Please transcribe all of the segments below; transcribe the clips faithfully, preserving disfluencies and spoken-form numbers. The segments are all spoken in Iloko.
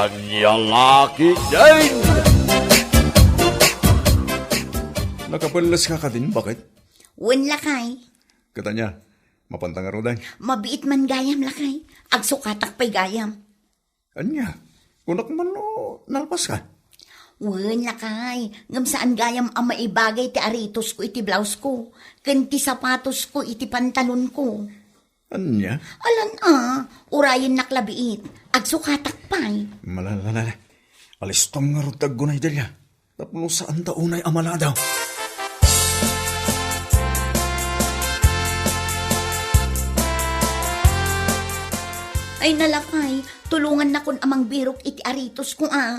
Ania la ketdin? Nakapelles ka kadin, baket? Wen, lakay. Ket ania, mapanta ngaruden? Mabiit man gayam, lakay. Agsukatak pay gayam. Ania, kunak man no nalpas ka? Wen, lakay. Ngem saan gayam a maibagay ti aritosko iti blausko, ken ti sapatosko iti pantalonko. Ania? Alan a, urayennak la biit. Agsukatak pay. Malalala. Alistom ngarud ti aggunay, Delia. Tapno saanta unay a maladaw. Ay, lakay, tulongannakon a mangbirok iti aritosko a.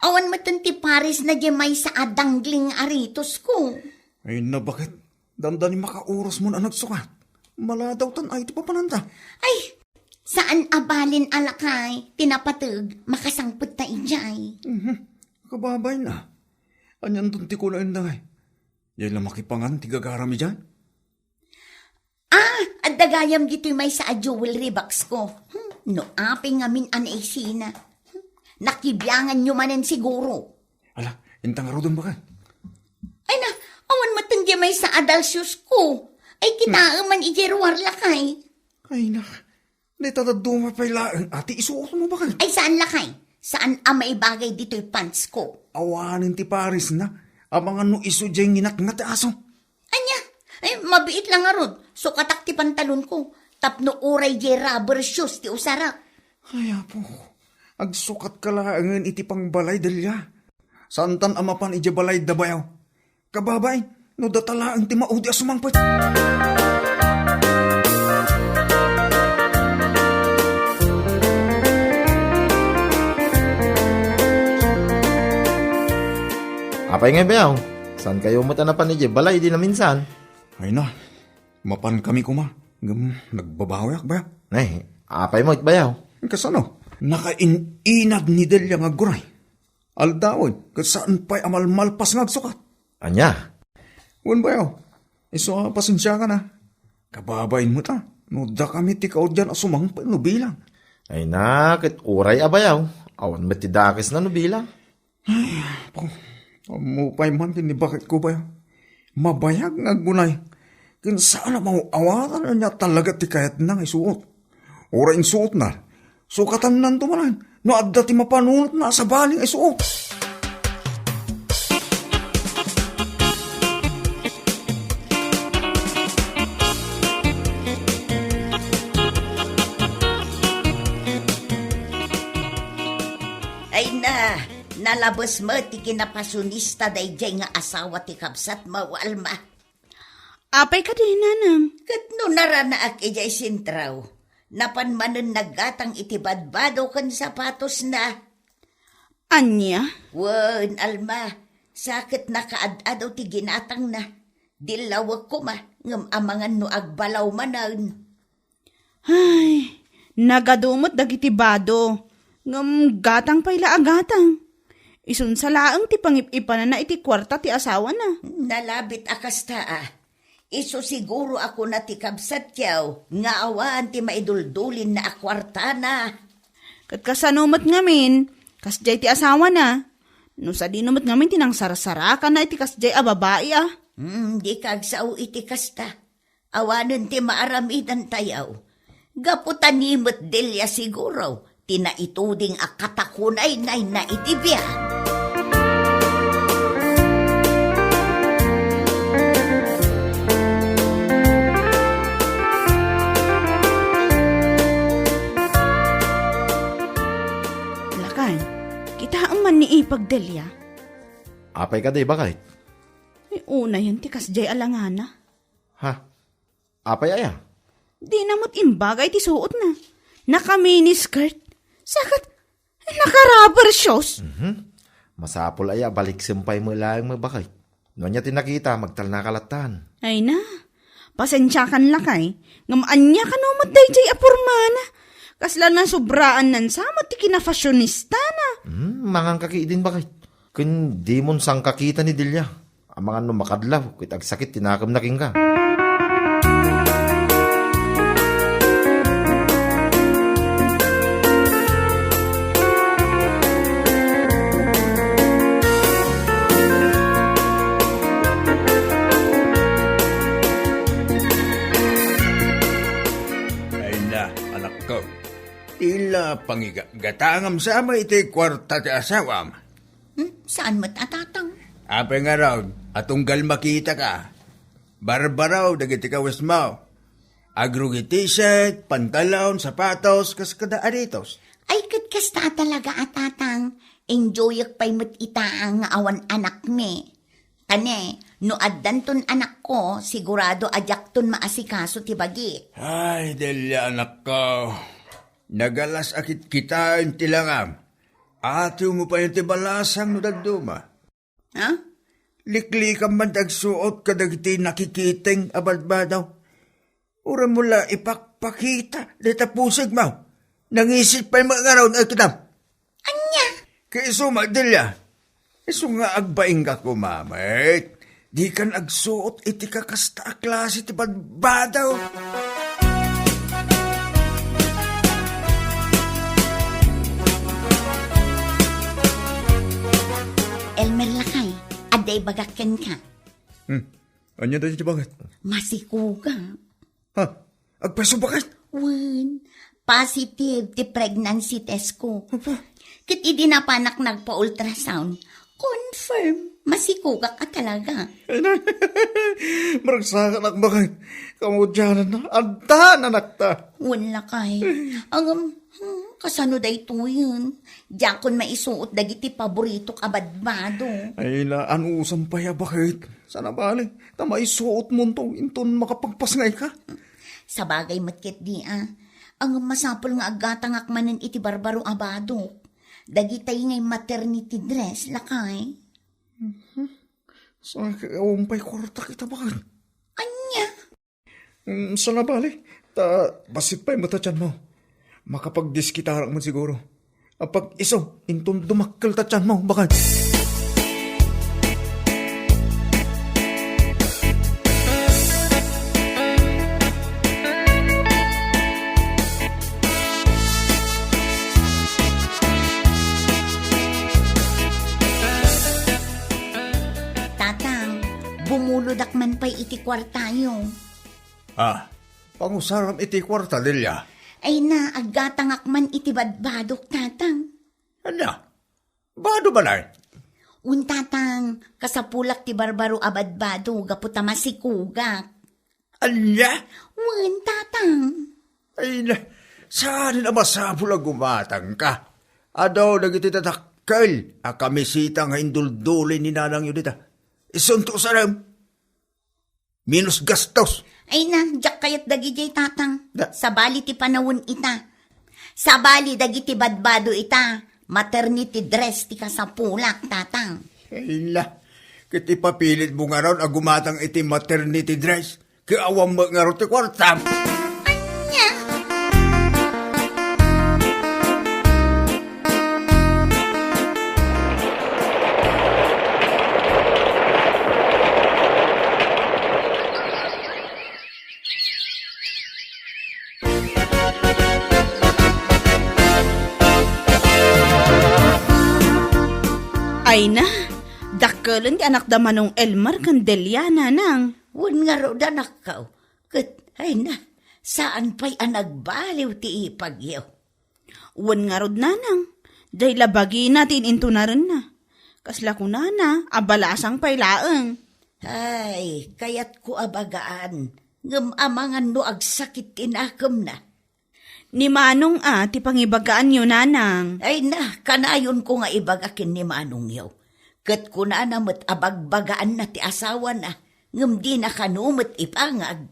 Awan metten ti parisna diay maysa a dangling aritosko. Ay, baket. Dandani makaurosmon a nagsukat. Maladawtan ay ti papananta. Ay, saan a balin a lakay, ti napateg, makasangpet ta idiay. Mhm. Kababain a. Anianton ti kunaenda ngay? Diay la makipangan ti gagaram idiay? Ah, adda gayam ditoy maysa a jewelry box ko. Hmm, no apay ngamin a naisina. Hmm, nakibianganyo manen siguro. Ala, inta ngaruden, baket. Ay na, awan metten diay maysa a dalsios ko. Ay, kitaem man idiay ruar, lakay. Ay na, dayta dadduma pay laeng a ti isuotmo, baket. Ay, saan, lakay. Saan a maibagay ditoy pants ko. Awanen ti parisna. Amangan no isu diay nginatngat ti aso. Ania? Ay, mabiit la ngarud. Sukatak ti pantalonko. Tapno uray diay rubber shoes ti usarak. Ay, apo. Agsukatka laengen iti pangbalay, Delia. Saantan a mapan idiay balayda, bayaw. Kababain, no data laeng ti maudi a sumangpet. Apay ngay, bayaw? Saankayo met a napan idiay balay idi naminsan? Ay na, mapankami koma. Ngem nagbabawiak, bayaw. Nay, apay met, bayaw? Kasano? Nakain-inad ni Delia nga agguray. Aldawen, ket saan pay a malmalpas nga agsukat. Ania? Wen, bayaw, isu a pasensiakan a. Kababain met a, no dakami ti kaudyan a sumangpet no bilang. Ay na, ket uray a, bayaw, awan met ti dakesna no bilang. Ay, apo, ammo pay man ti ni baketko, bayaw. Mabayag nga aggunay. Ken saan a maaw-awatan ania talaga ti kayatna nga isuot. Uray insuotna, sukatannanto manen no adda ti mapanunotna a sabali nga isuot. Ay na, nalabes met ti kinapasionista daydiay nga asawa ti kabsatmo, Alma. Apay kadi, nanang? Ket no naranaak idiay sentro, napan manen naggatang iti badbado ken sapatosna. Ania? Wen, Alma, sa ket nakaad-adaw ti ginatangna. Dillawek koma, ngem amangan no agbalaw manen. Ay, nagadu met dagiti bado, ngem gatang pay la a gatang. Isunsa laeng ti pangip-ipanana iti kuarta ti asawana. Nalabit a kasta a. Isu siguro a kuna ti kabsatyo nga awan ti maiduldulinna a kuartana. Ket kasano met ngamin, kasdiay ti asawana? No sadino met ngamin ti nangsarsarakanna iti kasdiay a babai a? Hmm, dika agsao iti kasta. Awanen ti maaramidantayo. Gapu ta ni met Delia siguro ti naituding a katakunaynayna iti biag. Lakay, kitaem man ni ipag Delia. Apay kadi, baket? Ay, unayen ti kasdiay a langana. Ha? Apay aya? Dina met imbagay ti suotna. Naka-miniskirt. Sa ket, naka-rubber shoes. Mhm. Masapul aya a baliksem pay met laeng, baket? No ania ti nakita, magtalnaka lattan. Ay na, pasensiakan lakay, ngem ania kano met daydiay a pormana? Kasla nasobraannan sa met ti kinafashionistana. Hmm, manganka ketdin, baket? Ken dimon sangkakita ni Delia. Amangan no makadlaw, ket agsakit ti nakemna kenka. Tila pangigatgatangam sa met iti kuarta ti asawam. Hmm, saan met a, Tatang? Apay ngarud a tunggal makitaka? Barbaro dagiti kawesmo. Agrugi t-shirt, pantalon, sapatos, kas kada aritos. Ay, ket kasta a talaga a, Tatang. Enjoyek pay met ita nga awan anakmi. Kani, no addanton anakko, sigurado a diakton maasikaso ti bagik. Ay, Delia, anakko. Nagalas a kitkitaen ti langam. Atiwmo pay ti balasang no dadduma. Ha? Liklikam man ti agsuot kadagiti nakikiteng a badbado. Uray mo la ipakpakita dayta pusigmo. Nangisit pay met ngarud, ay, kitam. Ania? Ket isu met, Delia. Isu nga agbaingka koma met. Dikan agsuot iti kakasta a klase ti badbado. Elmer, lakay, adda ibagak kenka. Hmm. Ania dayta ti bagik? Masikugak. Ha? Agpayso, bakit? Wen, positive ti pregnancy test ko. Apa? Ket idi napanak nagpa-ultrasound, confirm, masikugak a talaga. Ay, na. Maragsakanak, bakit? Kamudianan na, adda anakta. Wen, lakay. Ngem, hmm, kasano daytoyen? Diakon maisuot dagiti paboritok a badbado. Ay, la, anusam pay a, bakit? Sana bale, ta maisuotmonto inton makapagpasngayka. Sabagay met ketdi a. Ngem masapul nga aggatangak manen iti barbaro a badok. Dagitay ngay maternity dress, lakay. Mhm. Sa awan pay kuartak ita, bakit? Ania? Mm, sana bale, ta bassit pay met a tianmo. Makapagdiskitarak met siguro. Apag-isu, inton dumakkel ta tianmo, bakit? Tatang, bumulodak man pay iti kuartayo. Ah, pangusaram iti kuarta, Delia. Ay na, aggatangak man iti badbadok, Tatang. Ania? Bado ba, nay? Wen, Tatang, kasapulak ti barbaro a badbado gapu ta masikugak. Ania? Wen, Tatang. Ay na, saan a masapul a gumatangka? Adu dagiti dadakkel a kamiseta nga indulduli ni nanangyo dita. Isunto sarem. Minus gastos. Ay na, diak kayat dagidiay, Tatang. Da- Sabali ti panawen ita. Sabali dagiti badbado ita. Maternity dress ti kasapulak, Tatang. Ay la, ket ipapilitmo ngarud a gumatang iti maternity dress. Ket awan met ngarud ti kuarta. Ania? Ay na, dakkelen ti anakda Manong Elmer ken Delia, nanang. Wen ngarud, anakko, ket, ay na, saan pay a nagbaliw ti ipagyo. Wen ngarud, nanang, diay la bagina ti in-intunarenna. Kasla kunana a balasang pay laeng. Ay, kayatko a bagaan, ngem amangan no agsakit ti nakemna. Ni Manong a ti pangibagaanyo, nanang. Ay na, kanayonko nga ibaga ken ni Manongyo. Ket kunana met a bagbagaanna ti asawana, ngem dina kano met ipangag.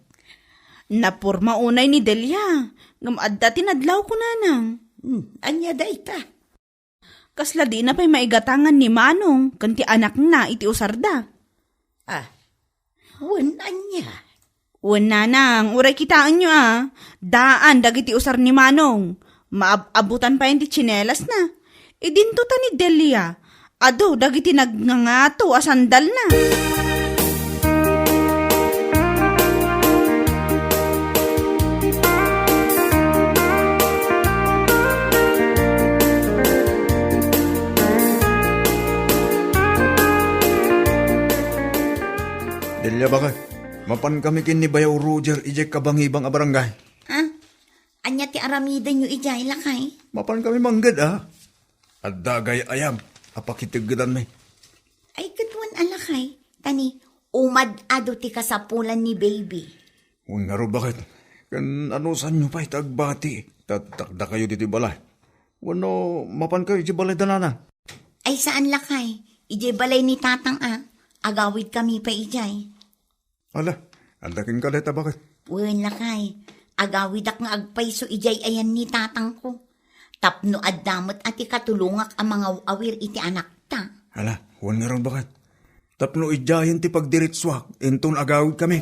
Naporma unay ni Delia, ngem adda ti nadlawko, nanang. Hmm, ania dayta? Kasla dina pay maigatangan ni Manong ken ti anakna iti usarda. Ah, wen ania? Wen, nanang, uray kitaenyo a, daan dagiti usar ni Manong. Maab-abutan payen ti tsinelasna. Idinto ta ni Delia, adu dagiti nagngangato a sandalna. Delia, bakit? Mapan kami ken ni Bayaw Roger idiay kabangibang a barangay. Ha? Ania ti aramidenyo idiay, lakay? Mapan kami mangged, a. Adda gay-ayam a pakiteggedanmi. Ay, ket wen a, lakay, ta ni umad-adu ti kasapulan ni baby. Wen ngarud, baket? Ken anusanyo pay ti agbati? Ta dakdakayo ditoy balay. Wenno mapankayo idiay balay da nanang? Ay, saan, lakay. Idiay balay ni tatang a. Agawidkami pay idiay. Ala, adda kenka dayta, baket? Wen, lakay. Agawidak nga agpayso idiay ayan ni tatangko. Tapno adda met a ti katulongak a mangaw-awir iti anakta. Ala, wen ngarud, baket? Tapno idiayen ti pagdiritsuak, inton agawidkami.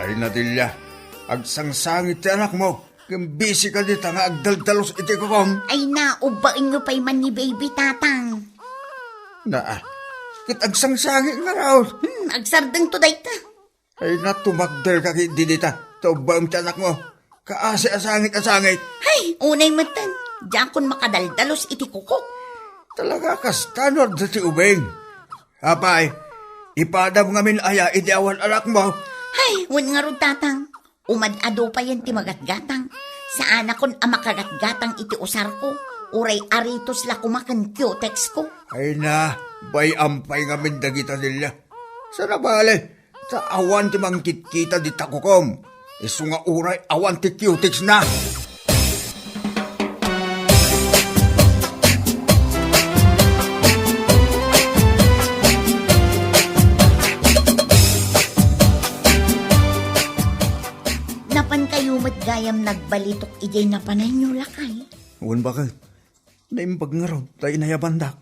Ay, Nadelia, agsangsangit ti anakmo. Ken bisi ka dita nga agdaldalus iti kukom. Ay na, ubbaenyo pay man ni baby, tatang. Naa, ket agsangsangit ngarud. Hmm, agsardengto dayta. Ay na, tumakder ka ketdi dita, ta ubbaem ti anakmo. Kaasi a sangit a sangit. Hay, unay metten. Diakon makadaldalus iti kukok. Talaga, kasta no adda ti ubing. Apay, ipadam ngamin aya idi awan anakmo? Hay, wen ngarud, tatang. Umad-adu payen ti magatgatang. Saanakon a makagatgatang iti usarko, uray Aritos la koma ken Cutex ko. Ay na, bay-am pay ngamin dagita, Delia. Saan a bale, ta awan ti mangkitkita dita kukom. Isu nga uray awan ti Cutex na. Napan kayo met gayam nagbalitok idiay napananyo, lakay? Wen, baket? Naimbag ngarud ta inayabandak.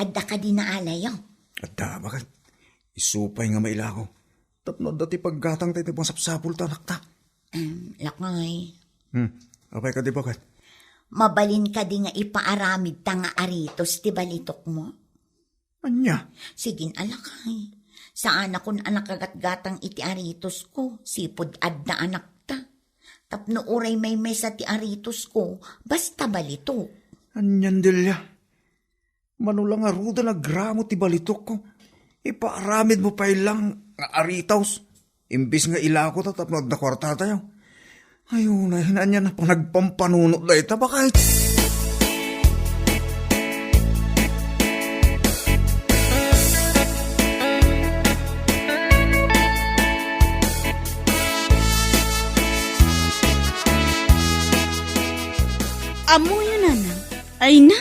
Adda kadi naalayo? Adda, baket? Isu pay nga mailako. Tapno adda ti paggatang ta iti masapsapul ta anakta. Em, lakay. Hmm, apay kadi, baket? Mabalin kadi nga ipaaramidta nga Aritos ti balitokmo? Ania? Sige a, lakay. Saanakon a nakagatgatang iti Aritosko, sipud adda anakta. Tapno uray maymesa ti Aritosko, basta balitok. Anian, Delia? Mano la ngaruden a gramo ti balitokko, ipaaramidmo pay lang nga Aritos. Imbes nga ilako ta tapno adda kuartatayo. Ay, unay, ania a panagpampanunot dayta, baket? Ammoyo, nanang. Ay na,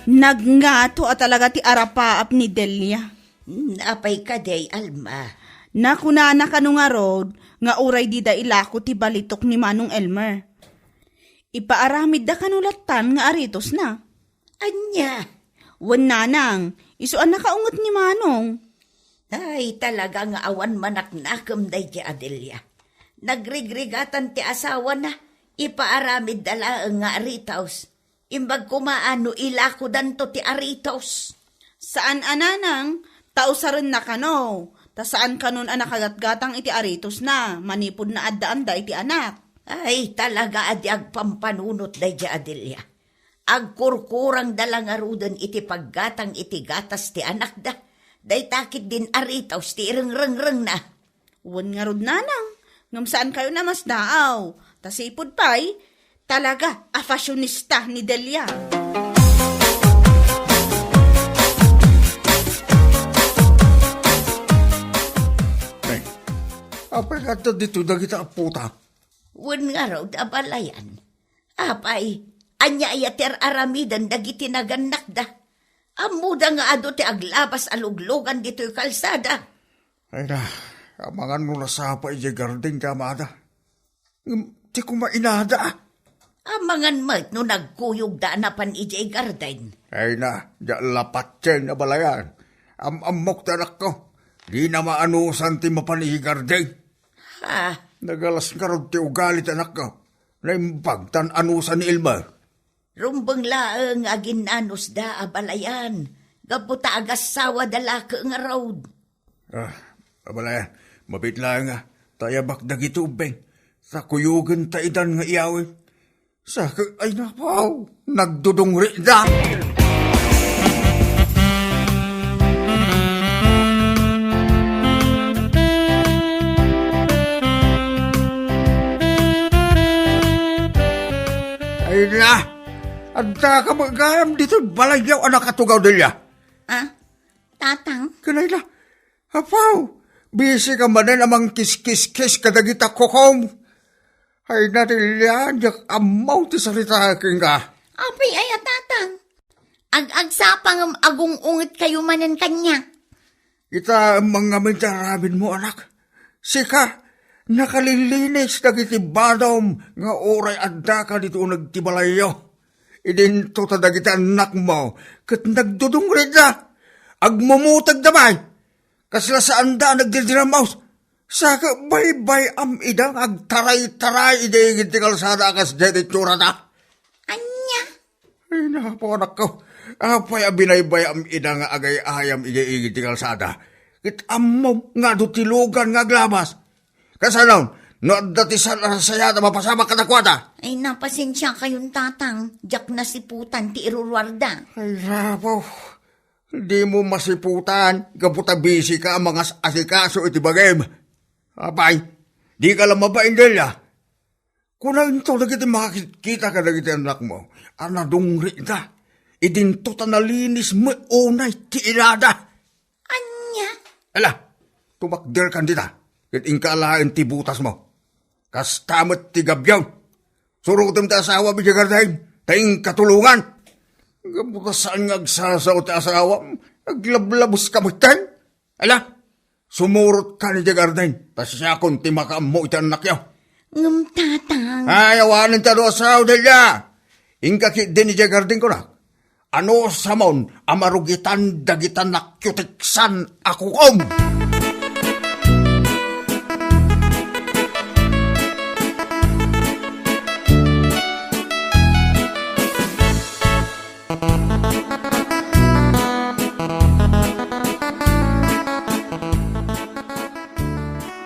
nagngato a talaga ti arapaap ni Delia. Hmm, apay kadi, Alma? Nakunana kano ngarud nga uray dida ilako ti balitok ni Manong Elmer. Ipaaramidda kano lattan nga Aritosna. Ania? Wen, nanang, isu a nakaunget ni Manong. Ay, talaga nga awan manaknakem daydi a Delia. Nagrigrigatan ti asawana, ipaaramidda laeng nga Aritos. Imbag koma a no ilakodanto ti Aritos. Saan a, nanang, ta usarenna kano, ta saan kanon a nakagatgatang iti Aritosna, manipud naaddaanda iti anak. Ay, talaga a di agpampanunot daydi a Delia. Agkurkurangda la ngaruden iti paggatang iti gatas ti anakda. Dayta ketdin Aritos ti irengrengrengna. Wen ngarud, nanang, ngem saankayon a masdaaw, ta sipud pay, talaga a fashionista ni Delia. Ay, apay nga adda ditoy dagiti apota? Wen ngarud, abalayan. Apay, ania aya ti ar-aramiden dagiti nagannakda? Ammoda nga adu ti aglabas a luglugan ditoy kalsada. Ay na, amangan no nasapa idiay garden ti amada. Ngem ti koma inada. Amangan met no nagkuyogda a napan idiay garden. Ay na, diak la patien, abalayan. Am-ammok ti anakko. Dina maanusan ti mapan idiay garden. Ha? Nagalas ngarud ti ugali ti anakko. Naimbag tan anusan ni Elmer. Rumbeng laeng nga aginnanusda, abalayan, gapu ta agassawada la ket ngarud. Ah, abalayan, mabiit laeng a, ta ayabak dagiti ubbing, ta kuyogenta idan nga iyawid. Saka ay napaw, nagdudungrida. Ay na, adda ka met gayam ditoy balayyo a nakatugaw, Delia. Ah, Tatang? Kanay na, apaw, bisi ka manen a mangkiskiskis kadagita kokom. Ay na, Delia, diak ammo ti sarita kenka. Apay aya, Tatang? Ag-agsapa ngem agung-unget kayo manen kaniak. Ita, mangngam iti aramidmo, anak. Sika, nakalilinis dagiti badom nga uray addaka ditoy uneg ti balayyo. Idinto ta dagiti annakmo ket nagdudungritda. Agmumutegda pay. Kasla saanda a nagdidirammaos. Saka baybay-am ida nga agtaray-taray idi igid ti kalsada a kasdiay ti itsurada. Ania? Ay, napaw, anakko. Apay a binaybay-am ida nga agay-ayam idiay igid ti kalsada? Ket ammom nga adu ti lugan nga aglabas. Kasano, no adda ti saan a nasayaat a mapasamak kadakuada? Ay, napasensiakayon, Tatang. Diak nasiputan ti iruruarda. Ay, napaw. Dimo masiputan, gapu ta bisi ka a mangas-asikaso iti bagim. Apay, dika la mabain, Delia. Kuna inton dagiti makakit-, kita kadagiti annakmo a nadungrida, idinto ta nalinis met unay ti ilada. Ania? Ala, tumakderkan dita, ket inka alaen ti butasmo. Kasta met ti gabyon. Surotem ti asawam idiay garden, ta inka tulongan. Gapu ta saan nga agsasao ti asawam, aglablabes ka metten. Ala, sumurot ka idiay garden, ta siakon ti makaammo iti annakyo. Ngem, Tatang. Ay, awanen ti adu a sao, Delia. Inka ketdin idiay garden, kunak. Anusamon a marugitan dagita nakiutiksan a kokom.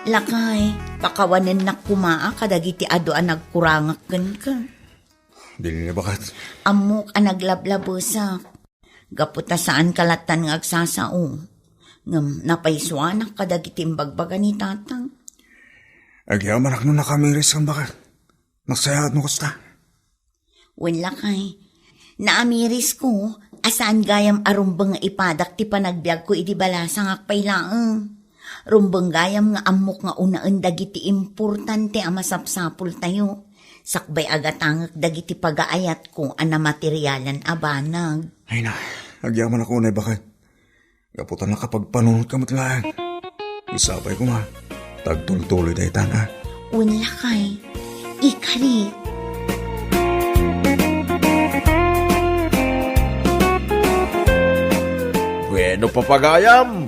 Lakay, pakawanennak koma a kadagiti adu a nagkurangak kenka. Dili na, baket. Ammok a naglablabesak. Gapu ta saanka lattan nga agsasao. Ngem napaisuanak kadagiti imbagbaga ni Tatang. Agyamanak no nakamiris kan, baket. Nasayaat no kasta. Wen, lakay. Naamirisko a saan gayam a rumbeng nga ipadak ti panagbiagko idi balasangak pay laeng. Rumbeng gayam nga ammok nga unaen dagiti importante a masapsapultayo. Sakbay a gatangek dagiti pagaayatko a namaterialan a banag. Ay na, agyamanak unay, baket. Gapu ta nakapagpanunotka met laeng. Sapay koma, ta agtultuloy daytan, a? Wen, lakay. Ikari. Bueno, papagayam,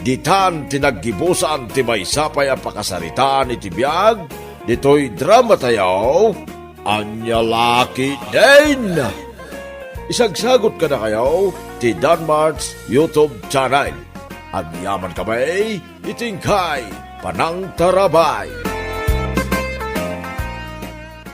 ditan ti naggibusan ti maysa pay a pakasaritaan iti biag ditoy dramatayo. Ania la ketdin? Isagsagot kadakayo ti Danmart's YouTube channel. Agyaman kami iti inkay panangtarabay.